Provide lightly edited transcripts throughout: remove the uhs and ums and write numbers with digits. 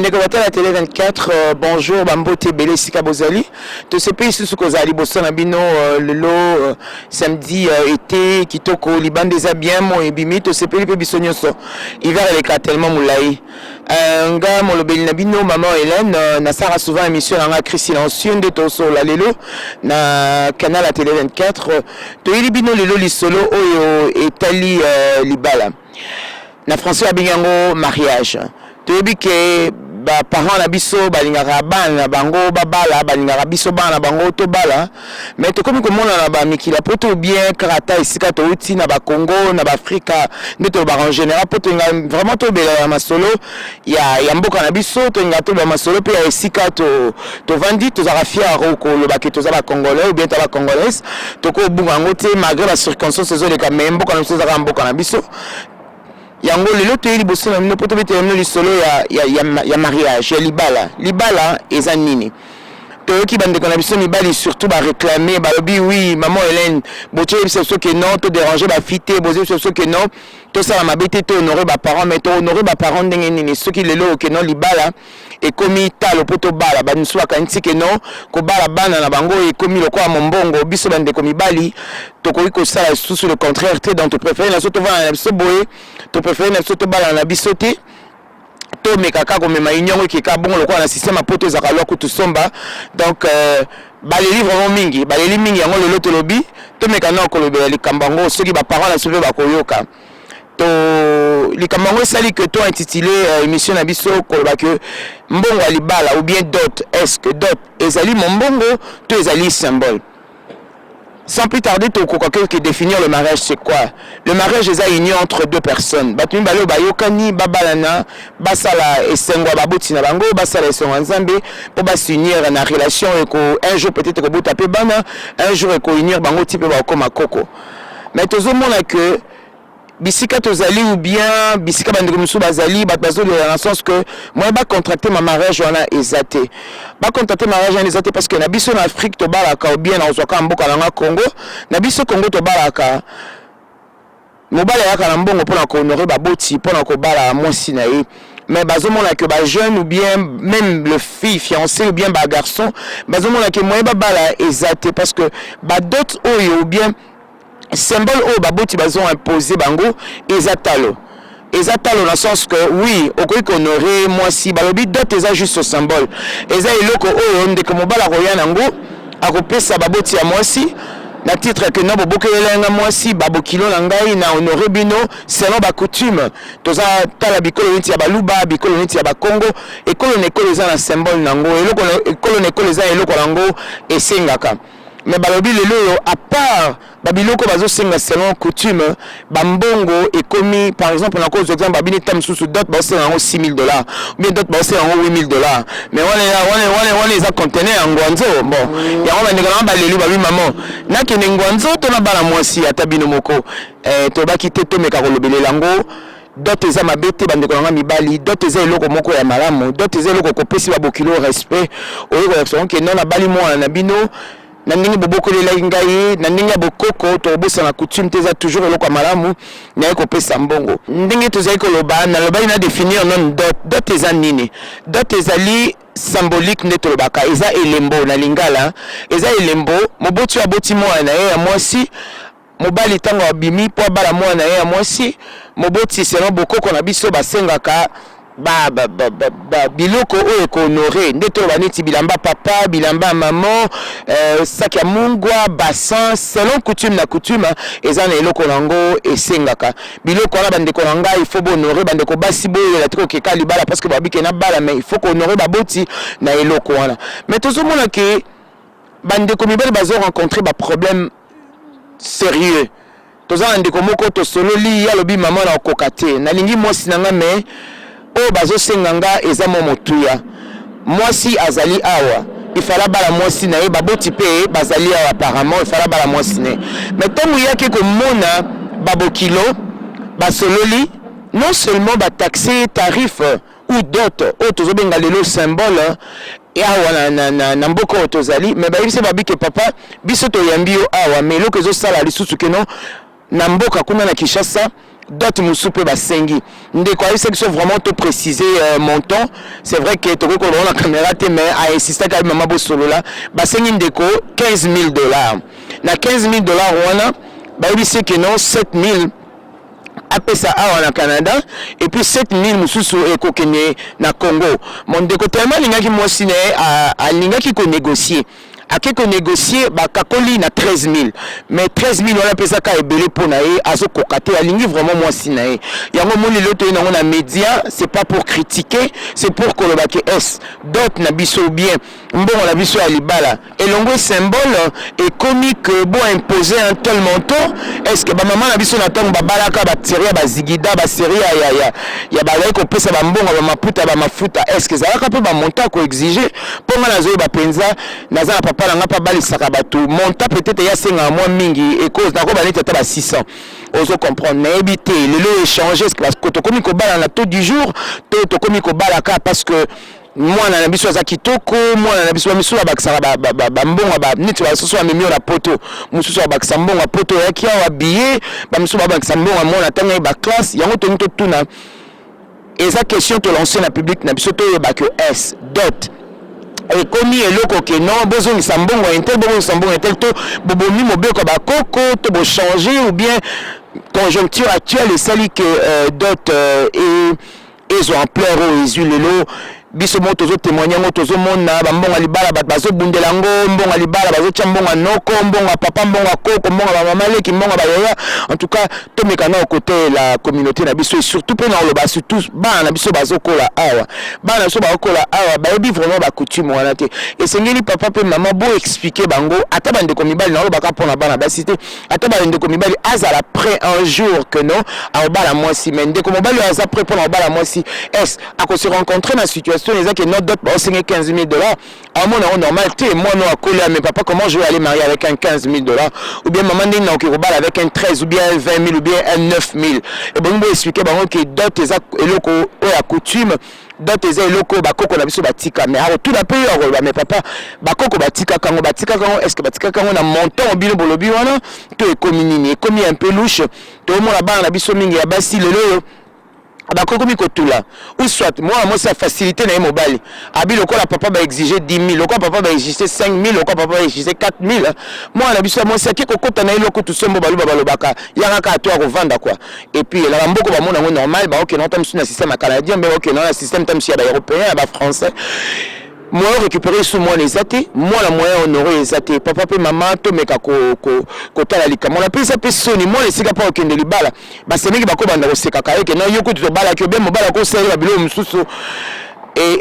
Bandeko batala Tele 24, bonjour, bambote ebele esika bozali. Tosepeli lisusu kozala liboso na bino lelo samedi, été kitoko, libanda eza bien, moi ebimi, tosepeli mpe biso nyonso. Hiver eleka tellement molai. Nga molobeli na bino, Mama Hélène, nasalaka souvent émission na nga Cri Silencieux. Nde tosola lelo na canal ya Tele 24. Toyeli bino lelo lisolo oyo etali libala, na français babengi yango mariage. Toyebi ke baparent na biso balingaka bana na bango babala, balingaka biso bana na bango tobala, mais tokomi komona na bamikili ya poto, bien kaka ata esika touti na Bakongo, na Baafrika nde tolobaka en général, mpo tolinga vraiment tobelela masolo ya mboka na biso, tolinga toloba masolo mpe ya esika tovandi. Tozalaka fier koloba ke toza Bacongolais ou bien toza Bacongolaise. Tokobunga yango te malgré bacirconstance ezoleka, mais mboka na biso ezalaka mboka na biso. Yango lelo toye liboso na bino mpo tobetela bino lisolo ya mariage, ya libala. Libala eza nini? Toyoki bandeko na biso mibali surtout baréclame, balobi: "Oui, Maman Hélène, botoyebisa biso ke non, todérange bafille te, bozoyebisa biso ke non, tosala mabe te, tohonore baparent." Mais tohonore baparent ndenge nini soki lelo oke non, libala ekomi talo mpo tobala? Bamisusu bakanisi ke non, kobala bana na bango ekomi lokola mombongo. Biso bandeko mibali tokoki kosala lisusu le contraire te. Donc topréféré na biso tovanda na biso boye, topréféré na biso tobalana na biso te, tomeka kaka komema union ekeka bongo lokola na système ya poto ezalaka lwa kutu somba. Donc baleli vraiment mingi, baleli mingi. Yango lelo tolobi tomeka na kolobela likambo yango, soki baparent na biso mpe bakoyoka to likambo yango. Esali ke to intitulé émission na biso koloba ke mbongo ya libala ou bien dot, est ce que dot ezali mombongo to ezali symbole? Sans plus tarder, tokoka que définir le mariage, c'est quoi? Le mariage eza union entre deux personnes, bato mibale oyo bayokani babalana, basala esengo ya baboti na bango, basala esengo ya Nzambe, mpo bas'unir na relation eko un jour peut-être ekobota mpe bana, un jour ekounir bango ti mpe bakokoma koko. Mais tozomona que bisika tozali ou bien bisika bandeko mosusu bazali, bato bazolela na sens que moyen bacontracte ma mariage wana eza te. Bacontracte mariage wana eza te parce que na biso na Afrique tobalaka, ou bien nazwaka mboka nanga Congo na biso, Congo tobalaka, mobali ayaka na mbongo mpona kohonore baboti, mpona kobala mwasi na ye. Mais bazomona ke bajeune ou bien même le fille fiancée ou bien bagarçon, bazomona ke moyen babala eza te parce que badot oyo ou bien symbole oyo baboti bazo impose bango eza talo. Eza talo na sens que oui, okoki kohonore mwasi, balobi dot eza juste symbole, eza eloko oyo ndeko mobali akoya nango, akopesa baboti ya mwasi na titre ke no, bobokelela nga mwasi, babokilo na ngai na honore bino selon bacoutume. Toza tala bikolo neti ya Baluba, bikolo neti ya Bakongo, ekolo na ekolo eza na symbole nango, eloko ekolo na ekolo eza eloko nango esengaka. Mais balobi lelo oyo, à part babiloko bazosenga selon coutume, bambongo ekomi. Par exemple, nakozwa exemple, babini ta mosusu dot bazosenga yango 6000 $, ou bien dot bazosenga yango 8000 $, mais wana eza conteneur ya ngwanzo. Bon, yango bandeko nanga baleli, babi: "Mama, nakende ngwanzo to nabala mwasi?" Ata bino moko, tolobaki te, tomeka kolobelela yango. Dot eza mabe te, bandeko nanga mibali. Dot eza eloko moko ya malamu. Dot eza eloko kopesi babokilo respect, oyo kolakisa ke non, nabali mwana na bino na ndenge bobokolelaki ngai, na ndenge ya bokoko. Tokobosana coutume te, eza toujours eloko ya malamu. Naye kopesa mbongo ndenge tozali koloba, nalobaki na définir non dot. Dot eza nini? Dot ezali symbolique nde tolobaka, eza elembo na lingala, eza elembo moboti oyo aboti mwana na ye ya mwasi. Mobali ntango abimi mpo abala mwana na ye ya mwasi, moboti selon bokoko na biso basengaka ba biloko oyo ekohonore, nde toloba neti bilamba papa, bilamba ya mama, saki ya mungwa, bassin. Selon coutume na coutume eza na eloko nango esengaka biloko wana. Bandeko na ngai, il faut bohonore bandeko basi. Boyela te kokeka libala parce que babike na bala, mais il faut kohonore baboti na eloko wana. Mais tozomona ke bandeko mibali bazo rencontre baproblème sérieux. Toza na ndeko moko tosololi, ye alobi: "Mama, na okoka te, nalingi mwasi na nga, mais oyo bazosenga nga eza mwa motuya." Mwasi azali awa, ifala bala mwasi na ye, baboti mpe bazali awa. Apparemment ifala bala mwasi na ye, mais ntango yaki komona babokilo, basololi, non seulement bataxe tarif ou dot oyo tozobenga lelo symbole awa na mboka oyo tozali, mais bayebisi babike: "Papa, biso toyambi yo awa, mais eloko ezosala lisusu keno Na mboka kuna na Kinshasa, dot mosusu mpe basengi. Ndeko ayebisaki biso vraiment to préciser montant. C'est vrai que tokoki koloba na caméra te, mais ainsistaki ayebi mama bosolola. Basengi ndeko 15 000 $. Na 15 000 $ wana, bayebisi ke non, 7 000 apesa awa na Canada et puis 7000 mosusu ekokende na Congo. Mon ndeko tellement alingaki mwasi na ye, alingaki konégocier, ake konégocier, bakakoli na 13 000. Mais 13 000 wana mpe ezaka ebele mpo na ye, azokoka te. Alingi vraiment mwasi na ye. Yango moni lelo toye nango na média, c'est pas pour critiquer, c'est pour koloba ke est dot na biso ou bien mbongo na biso ya libala elongo symbole ekomi ke bo imposer un tel montant. Est ce que bamama na biso na ntango babalaka, basérie ya bazigida, basérie ya bazali kopesa bambongo, bamaputa, bamafuta, est ce que ezalaka mpe bamontant koexige? Mpo nga nazoyeba mpenza, naza na papa na nga mpe abalisaka bato, montant peut-être ye asengaka mwa mingi nakoba neti ata ba 600. Ozo comprendre? Nayebi te lelo échange, parce que tokomi kobala na taux du jour to tokomi kobalaka parce que mwana na biso aza kitoko. Mwana na biso, bamisusu babakisaka bambongo neti basusu bamemi oyo na poto, mosusu babakisa mbongo ya poto oyaki awa billet, bamisusu babakisa mbongo ya mwana ntango ye baclasse. Yango tolingi totuna, eza question tolance na public na biso, toyeba ke est dot ekomi eloko ke non, bozongisa mbongo ya un tel, bozongisa mbongo ya un tel, to bobomi mobeko ya bakoko, to bochange, ou bien conjoncture actuelle esali ke dot ezwa ampleur oyo ezwi lelo. Biso moko tozotémoigne yango, tozomona bambongo ya libala, bato bazobundela yango. Mbongo ya libala, bazotya mbongo ya noko, mbongo ya papa, mbongo ya koko, mbongo ya bamama leki, mbongo ya bayaya. En tout cas, tomeka na kote la communauté na biso et surtout mpe na koloba, surtout bana na biso bazokola awa. Bana na biso bazokola awa bayebi vraiment bacoutume wana te. Esengeli papa mpe mama boexpliquer bango, ata bandeko mibali. Nalobaka mpona bana basi te, ata bandeko mibali azala prêt un jour que non, akobala mwasi. Mais ndeko mobali oyo aza prêt mpona kobala mwasi, est akose rencontrer na situation eza ke no, dot baosenge 15 000 $, amona yango normal te. Mwana oyo akoli, mais papa, comment je vais aller marier avec un 15 000 $? Ou bien mama, ndenge nakoki kobala avec un 13 ou bien un 20 000 ou bien un 9 000? Ebongi boexpliquer bango ke dot eza eloko oyo ya coutume, dot eza eloko oyo bakoko na biso batika. Mais akotuna mpe yo, akoloba: mais papa, bakoko batikaka yango, batikaka yango, est ce que batikaka yango na montant bino bolobi wana to ekomi nini? Ekomi un peu louche. Toomona bana na biso mingi ya basi lelo oyo bakokomi kotula, ou soit mwana mwasi afacilité na ye mobali abi lokola papa baexige 10 000, lokola papa baexige 5 000, lokola papa baexige 4 000. Mwana na biso ya mwasi ake kokota na ye eloko tusombo, baluba balobaka ya kaka ato ya kovanda quoi. Et puis na bamboka bamona yango normal, baokende ta mosusu na système ya canadien, mpe baokende na système ta mosusu ya baeuropéen, ya bafrançais. Moyen récupérer su mwana eza te, mwana moyen honoré eza te. Papa mpe mama, tomeka kotala likambo na mpe eza mpe soni. Mwana esika mpo okende libala, basemeki bakobanda kosekaka ye ke no, yo kutu tobalaki obe mobali akosalela babiloko mosusu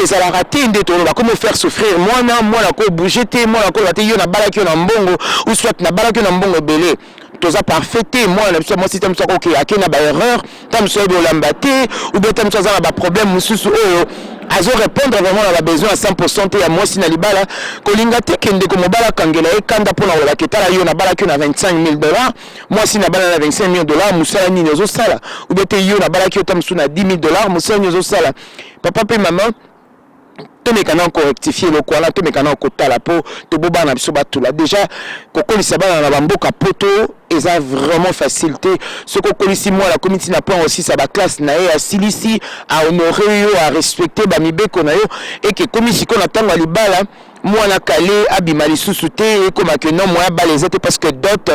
ezalaka te. Nde toloba komo faire souffrir mwana, mwana kobouge te, mwana koloba te yo nabalaki yo na mbongo, ou soit nabalaki yo na mbongo ebele. Toza parfait te. Mwana na biso mwasi te, mosu akoke ake na baerreur, ta mosu oyebi olamba te, ou bien ta mosu aza na baproblème mosusu oyo azorépondre vraiment na babesoin ya 100 te ya mwasi na libala. Kolinga te ke ndeko mobali akangela ye kanda mpona kolobaka etala yo nabalaki yo na 25 000 $, mwasi nabala na 25 000 $, mosala nini ozosala? Ou bien te, yo nabalaki yo ta mosusu na 10 000 $, mosala nini ozosala? Papa mpe mama, tomeka na korectifier eloko wana, tomeka na kotala mpo tobo bana biso batula. Déjà kokolisa bana na bamboka poto eza vraiment facile te. Soki okolisi mwana, akomi ntina point osisa baclasse na ye, asilisi, ahonore yo, arespecte bamibeko na yo, eke ekomi sikoyo na ntango ya libala, mwana kale abima lisusu te, ekomake non, moya bala eza te parce que dot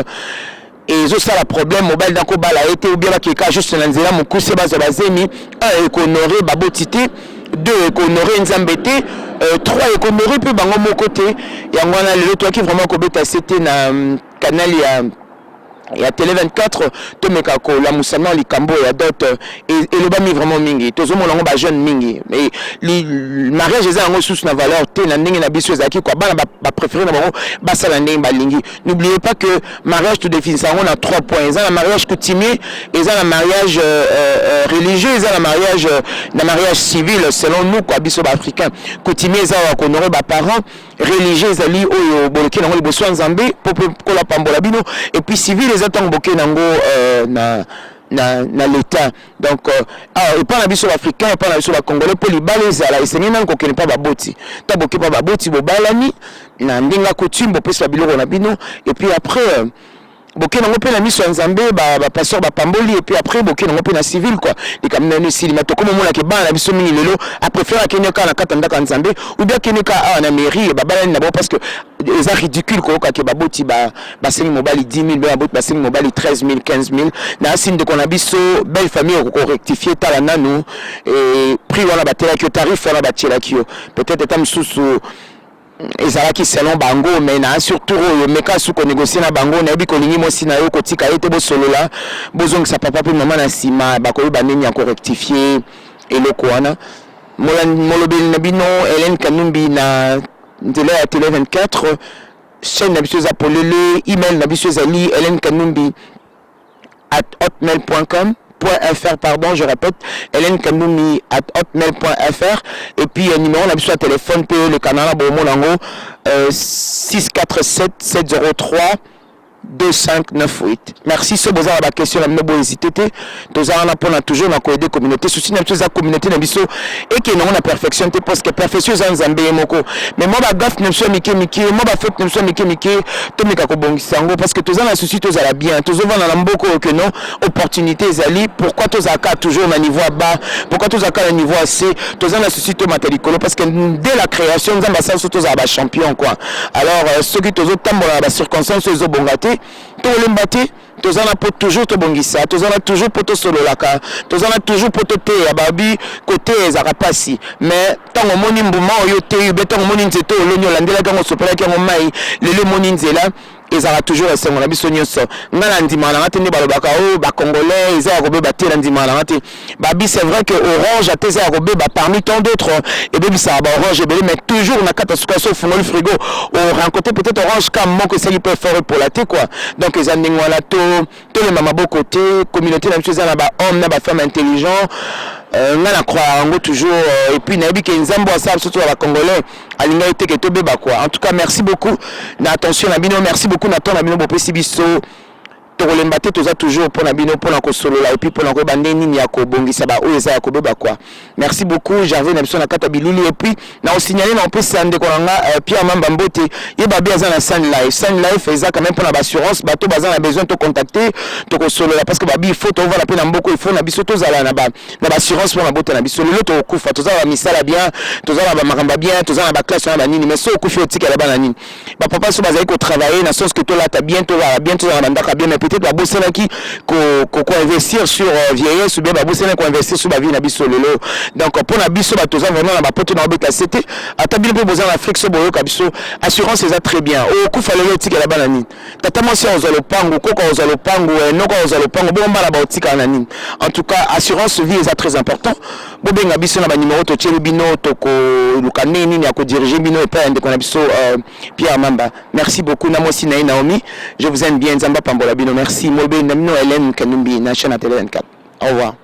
ezosala problème, mobali nakobala ye te, ou bien bakeka juste na nzela mokuse, bazwa bazemi. Un, ekohonore baboti te; deux, ekohonore Nzambe te; trois, ekohonore mpe bango moko te. Yango wana lelo toyaki vraiment kobeta se te na canal ya Télé 24. Tomeka kolamusa na likambo ya dot. Elobami vraiment mingi, tozomona yango bajeune mingi, mais mariage eza yango susu na valeur te na ndenge na biso ezalaki kwa. Bana bapréféré na bango basala ndenge balingi. N'oubliez pas que mariage todéfinisa yango na trois points: eza na mariage coutumier, eza na mariage religieux, eza na mariage civil. Selon nous quoi, biso baafricain, coutumier eza wa kohonore baparent, religieux ezali oyo boloki nango liboso ya Nzambe mpo mpe kola pambola bino, et puis civil eza ntango boke nango na l'État. Donc awa epai na biso baafricain, epai na biso bacongolais, mpo libala ezala, esengeli nanu kokende mpa baboti. Ta boke mpa baboti, bobalani na ndenge ya coutume, bopesi babiloko na bino, et puis après Boke nango mpe na miso ya Nzambe, bapasteur bapamboli, et puis après boke nango mpe na civil quoi, likambo na bino esili. Ma tokoma omonake bana na biso mingi lelo apréféré akende kaka na kati ya ndako ya Nzambe ou bien akende kaka awa na mairie, babalani na bango, parce que eza ridicule koyoka ke baboti basengi mobali 10 000, mpe baboti basengi mobali 13 000, 15 000. Na asi ndeko na biso belle famille okorectifier. Tala nanu prix wana batelaki yo, tarif wana batielaki yo, peut-être ata mosusu ezalaki selon bango, mais na surtout oyo meka su konégocier na bango. Nayebi kolingi mwasi na yo, kotika ye te, bosolola, bozongisa papa mpe mama na nsima, bakoyeba ndeni ya korectifier eloko wana. Molobeli na bino Hélène Kanumbi na nzela ya Télé 24. Chaîne na biso eza polele. Email na biso ezali hélène kanumbi@hotmail.com .fr, pardon, je répète, hélène kanumi@hotmail.fr. Et puis numéro na biso ya téléphone mpe le canal bomona yango, 647 703 2598. Merci. So boza na baquestion na bino, bohésite te. Toza wana mpona toujours na koaider communauté. Souci na biso eza communauté na biso ekende yango na perfection te, parce que perfection eza Nzambe ye moko. Mais mwa bagaffe na biso ya mike mike, mwa bafaute na biso ya mike mike, tomeka kobongisa yango, parce que toza na souci tozala bien. Tozovanda na mboka oyo ke non, opportunité ezali. Pourquoi tozalaka toujours na niveau ya bas? Pourquoi tozalaka na niveau ya C? Toza na souci tomata likolo, parce que dès la création, Nzambe asala so tozala bachampion quoi. Alors soki tozotambola na bacirconstance oyo ezobonga te, tokolemba te. Toza na mpo toujours tobongisa, toza na toujours mpo tosololaka, toza na toujours mpo toteya. Babi koteya ezalaka mpasi, mais ntango omoni mbuma oyo oteyi, be ntango omoni nzete oloni, olandelaki yango, osopelaki yango mai, lelo emoni nzela, ezalaka toujours esengo na biso nyonso. Ngai na ndimaka nanga te nde balobaka oyo bacongolais eza ya kobeba te. Na ndimaka nanga te. Babi c'est vrai que orange ate eza ya kobeba, parmi tant d'autres ebebisaka baorange ebele, mais toujours na kati ya suka, so ofungoli frigo, orencontre peut-être orange ka moko esali mpe effort epola te quoi. Donc eza ndenge wana. Tolemba maboko te. Communauté na biso eza na bahomme na bafemme intelligent. Ngai na croire yango toujours. Et puis nayebi ke Nzambe asala biso toza bacongolais, alingaki te ke tobeba quoi. En tout cas, merci beaucoup na attention na bino, merci beaucoup na temps na bino bopesi biso. Tokolemba te, toza toujours mpona bino, mpona kosolola et puis mpona koyeba nde nini ya kobongisa baoyo eza ya kobeba quoi. Merci beaucoup, Gervais na biso na kati ya bilili. Et puis na osignale na opesa ndeko na nga Pierre Mamba mbote. Ye babi aza na Sun Life. Sun Life eza quand même mpona baassurance. Bato baza na besoin, tocontacte, tokosolola, parce que babi il faut tovanda mpe na mboka, il faut na biso tozala na baassurance mpona bota na biso. Lelo tokokufa, toza na bamisala bien, toza na bamakambo bien, toza na baclasse wana banini, mais so okufi, otikela bana nini? Bapapa so bazali kotravailler na sens que tolata bien, tozala bien, tozala na bandako bien, mais peut-être babosanaki koinvestir sur vieillesse ou bien babosanaki koinvestir sur bavie na biso lelo. Donc mpona biso bato toza vraiment na bapoto na babeta se te, ata bino mpe boza na Afrique, so boyoka biso, assurance eza très bien. Okufa lelo, otikela bana nini? Tata mwasi ozwa lopango, koko ozwa lopango, noko ozwa lopango, bongo bana baotikala na nini? En tout cas, assurance vie eza très important. Bobenga biso na banimero totieli bino, tokoluka ndenge nini ya kodirige bino epai ya ndeko na biso Pierre Mamba. Merci beaucoup na mwasi na ye Naomi. Je vous aime bien. Nzambe apambola bino. Merci. Molobeli na bino Hélène Kanumbi na chaîne ya Télé 24. Au revoir.